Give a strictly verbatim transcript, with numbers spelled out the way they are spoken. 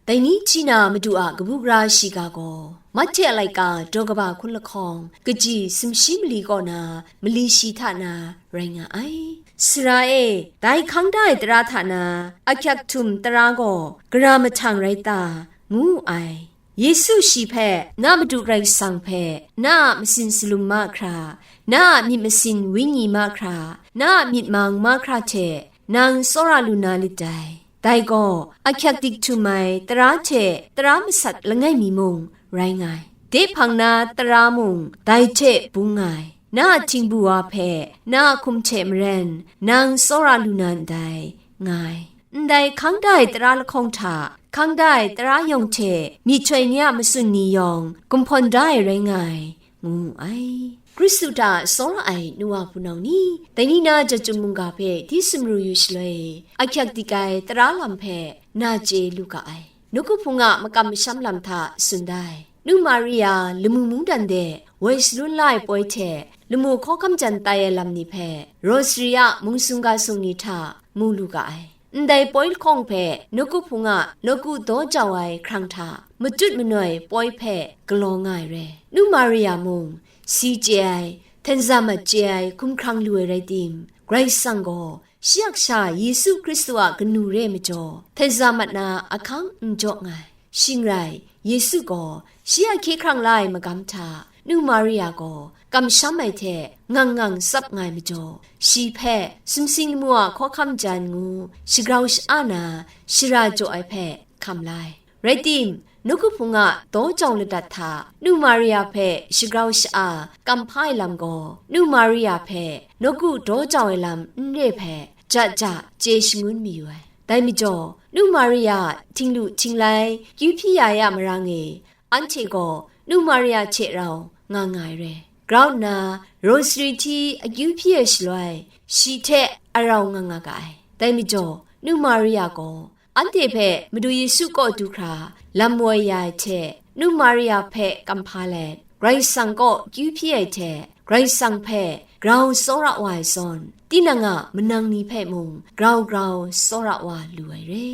Dai ni hti na Madu a kabu gara shiga gaw, Mahte a laika daw kaba hkun lahkawng, kaji sumshi mali kaw na mali shi hta na rai nga ai. Sara e, dai hkang da ai tara hta na ahkyak htum tara gaw gara mahtang rai ta, ngu wu ai. Yesu shi hpe, na Madu Karai Kasang hpe, na a masin salum mahkra, na a myit masin wenyi mahkra, na a myit mang mahkra hte nang tsawra lu na lit dai. Dai gaw, ahkyak dik htum ai tara hte tara masat langai mi mung rai nga ai. De hpang na tara mung dai hte bung nga ai. Na a htingbu wa hpe, na a hkum hte maren, nang tsawra lu na ndai, nga ai. Ndai hkang da ai tara lahkawng hta, hkang da ai tara yawng hte myihtoi ni a matsun ni yawng gumhpawn da ai rai nga ai, ngu wu ai. Hkristu hta tsawra ai nu wa hpunau ni, dai ni na jat chyum mungga hpe di sumru yu shaloi, ahkyak dik ai tara lam hpe na chye lu ga ai. Nawku Hpung a makam masham lam hta tsun da ai. Nu Maria lamu mungdan de woi shalun la ai poi hte lamu hkawhkam jan tai ai lam ni hpe, Rosary a mung sung ga sung ni hta mu lu ga ai. Ndai poi lahkawng hpe nawku hpung a nawku daw jau ai hkrang hta matut manoi poi hpe galaw nga ai re. Nu Maria mung, si chye ai, htenza mat chye ai hkumhkrang lu ai rai tim, Karai Kasang gaw shi a Kasha Yesu Hkristu a kanu re ai majaw, htenza mat na ahkang n jaw nga ai. Shing rai, Yesu gaw shi a hkye hkrang la ai magam hta, nu Maria gaw kamsham ai hte ngang ngang tsap nga ai majaw, shi hpe sumsing lamu a hkawhkam jan ngu shagrau sha-a na shara jaw ai hpe hkam la ai. Rai tim, nawku hpung a daw jau ladat hta, nu Maria hpe shagrau sha-a kam hpa ai lam gaw, nu Maria hpe nawku daw jau ai lam n re hpe, ja ja chye shangun mayu ai. Dai majaw, nu Maria htinglu htinglai kyu hpyi ya ai a marang e, anhte gaw nu Maria hte rau nga nga ai re. Grau nna, Rosary hti akyu hpyi ai shaloi, shi hte a rau nga nga ga ai. Dai majaw, nu Maria gaw, anhte hpe Madu Yesu kaw du hkra lam woi ya ai hte, nu Maria hpe kam hpa let, Karai Kasang kaw kyu hpyi ai hte, Karai Kasang hpe grau tsawra wa ai zawn, tinang a manang ni hpe mung grau grau tsawra wa lu ai re.